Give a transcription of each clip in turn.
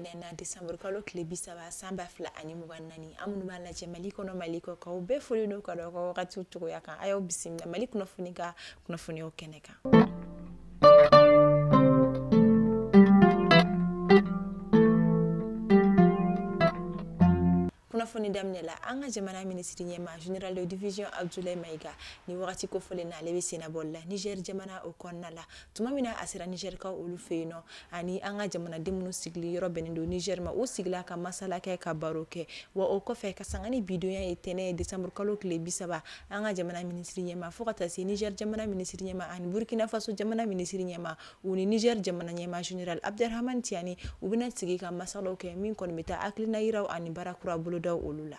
Tɛnɛn na, décembre kalo tile 30 san 2024. An minnu b'a lajɛ Mali kɔnɔ, Mali kɔ kan, u bɛɛ foli n'u ka dɔn ka wagatiw cogoya kan. A y'aw bisimila Mali kunnafoni ka kunnafoniyaw kɛnɛ kan. Kunnafoni daminɛ la, an ka jamana minisiri ɲɛmaa, général de division Abdoulaye Maïga, ni wagati kofɔlen na, ale bɛ sennabɔli la Niger jamana o kɔnɔna la. Tuma min na a sera Nigerkaw olu fɛ yen nɔ, ani an ka jamanaden minnu sigili yɔrɔ bɛnnen don Niger ma, u sigila ka masala kɛ, ka baro kɛ. Wa o kɔfɛ, ka sanga ni bidonya ye, tɛnɛ ye, décembre kalo tile 30, an ka jamana minisiri ɲɛmaa fo ka taa se Niger jamana minisiri ɲɛmaa ani Burkina Faso jamana minisiri ɲɛmaa, u ni Niger jamana ɲɛmaa général Abderrahmane Tiani, u bɛna sigi ka masalaw kɛ min kɔni bɛ taa hakilina yiraw ani baara kura bolodaw olu la.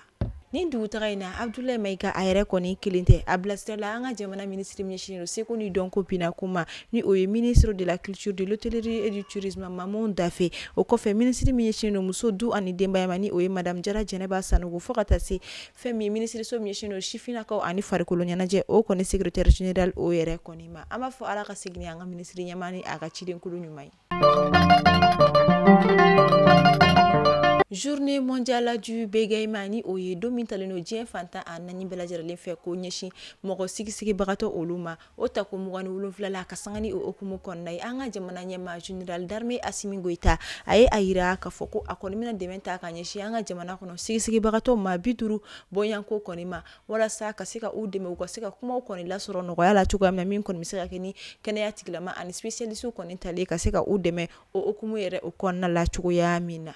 Nin dugutaga in na, Abdoulaye Maïga a yɛrɛ kɔni kelen tɛ. A bilasira la, an ka jamana minisiri min ɲɛsinnen don seko ni dɔnko binako ma, ni o ye ministre de la Culture, de l'Hôtellerie et du Tourisme, Mamou Daffé. O kɔfɛ, minisiri min ɲɛsinnen don muso, du ani denbaya ma, ni o ye madame Jara Jɛnɛba Sanogo, fo ka taa se fɛn min ye minisiriso min ɲɛsinnen don sifinnakaw ani farikolo ɲɛnajɛ, o kɔni secrétaire général o yɛrɛ kɔni ma. An b'a fɔ Ala ka segin ni an ka minisiri ɲɛmaa ni a ka cidenkulu ɲuman ye. Journée mondiale du bégaiement, ni o ye don min talen don diɲɛ fantan a naani bɛɛ lajɛlen fɛ k'o ɲɛsin mɔgɔ sigisigibagatɔ olu ma, o tako 27 la. Ka sanga ni o hukumu kɔnɔna ye, an ka jamana ɲɛmaa général d'armée Assimi Goïta, a ye a yira k'a fɔ ko a kɔni bɛna dɛmɛ ta ka ɲɛsin an ka jamana kɔnɔ sigisigibagatɔ maa 50 bɔɲɔgɔnko kɔni ma, walasa ka se ka u dɛmɛ, u ka se ka kumaw kɔni lasɔrɔ nɔgɔya la cogoya min na, min kɔni bɛ se ka kɛ ni kɛnɛya tigilama ani spécialiste kɔni talen ka se ka u dɛmɛ o hukumu yɛrɛ o kɔnɔna la cogoya min na.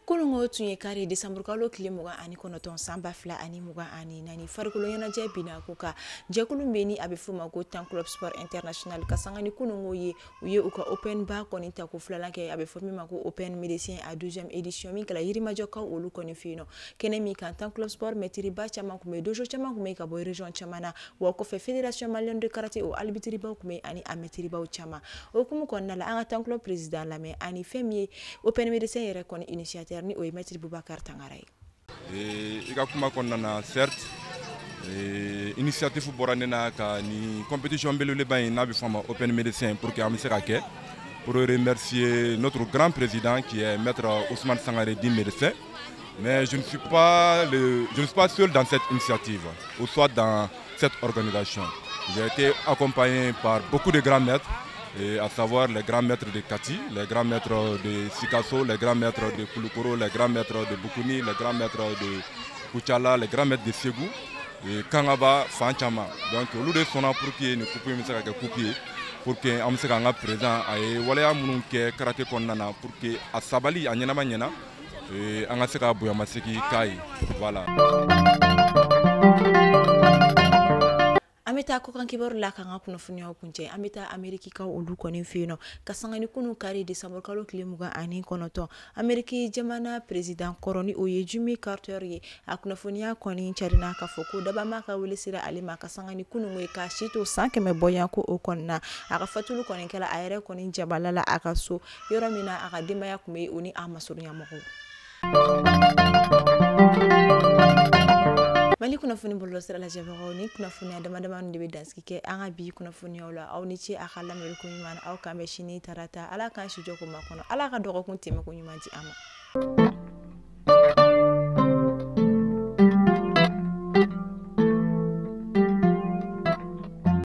Kunungo tun ye kari, décembre kalo tile 29 san 2024, farikolo ɲɛnajɛ binna ko kan jɛkulu min bɛ ni a bɛ f'o ma ko Tan Club Sport International, ka sanga ni kunungo ye, u ye u ka open ba kɔni ta ko filanan kɛ, a bɛ fɔ min ma ko Open Médecin a 2e édition, min kɛra Yirimajɔkaw olu kɔni fɛ yen nɔ. Kɛnɛ min kan, Tan Club Sport maître ba caman tun bɛ yen, dojo caman tun bɛ yen ka bɔ région caman na. Wa kɔfɛ, Fédération malienne de karaté o arbitre baw tun bɛ yen ani a maître baw caman. O hukumu kɔnɔna la, an ka Tan Club président lamɛn ani fɛn min ye Open Médecin yɛrɛ kɔni initiateur, ni o ye maître Boubacar Tangara ye. I ka kuma kɔnɔna na, certes, initiative bɔra ne na ka nin compétition belebeleba in n'a bɛ fɔ a ma Open Médecin, pour que an bɛ se ka kɛ pour remercier notre grand président qui est maître Ousmane Sangaré, dit médecin. Mais je ne suis pas seul dans cette initiative ou soit dans cette organisation. J'ai été accompagné par beaucoup de grands maîtres, et à savoir les grands maîtres de Kati, les grands maîtres de Sikasso, les grands maîtres de Koulikoro, les grands maîtres de Boukouni, les grands maîtres de Koutiala, les grands maîtres de Ségou, et Kangaba, fan caman. Donc olu de sɔnna pour que nin coupe in bɛ se ka kɛ coupe ye, pour que an bɛ se k'an ka président a ye waleya minnu kɛ karaté kɔnɔna na, pour que a sabali a ɲɛnama ɲɛna, an ka se ka bonyamasegin k'a ye. Voilà. An bɛ taa kɔkan kibaru la k'an ka kunnafoniyaw kuncɛ. An bɛ taa Amerikikaw olu kɔni fɛ yen nɔ, ka sanga ni kunun kari, décembre kalo tile 29, Ameriki jamana président kɔrɔ, ni o ye Jimmy Carter ye, a kunnafoniya kɔni carinna k'a fɔ ko dabama ka wele sera ale ma, ka sanga ni kunun ye, k'a si to san 100 bɔɲɔgɔnko o kɔnɔna. A ka fatuli kɔni kɛla a yɛrɛ kɔni jabala la a ka so, yɔrɔ min na a ka denbaya tun bɛ yen, o ni a masurunya mɔgɔw. Mali kunnafoni bɔlɔlɔsira lajɛbagaw, ni kunnafoniya dama dama de bɛ dansigi kɛ an ka bi kunnafoniyaw la. Aw ni ce a ka lamɛnni ko ɲuman. Aw k'an bɛn sini tarata. Ala k'an si jɔ ko makɔnɔ. Ala ka dɔgɔkun tɛmɛ ko ɲuman di an ma.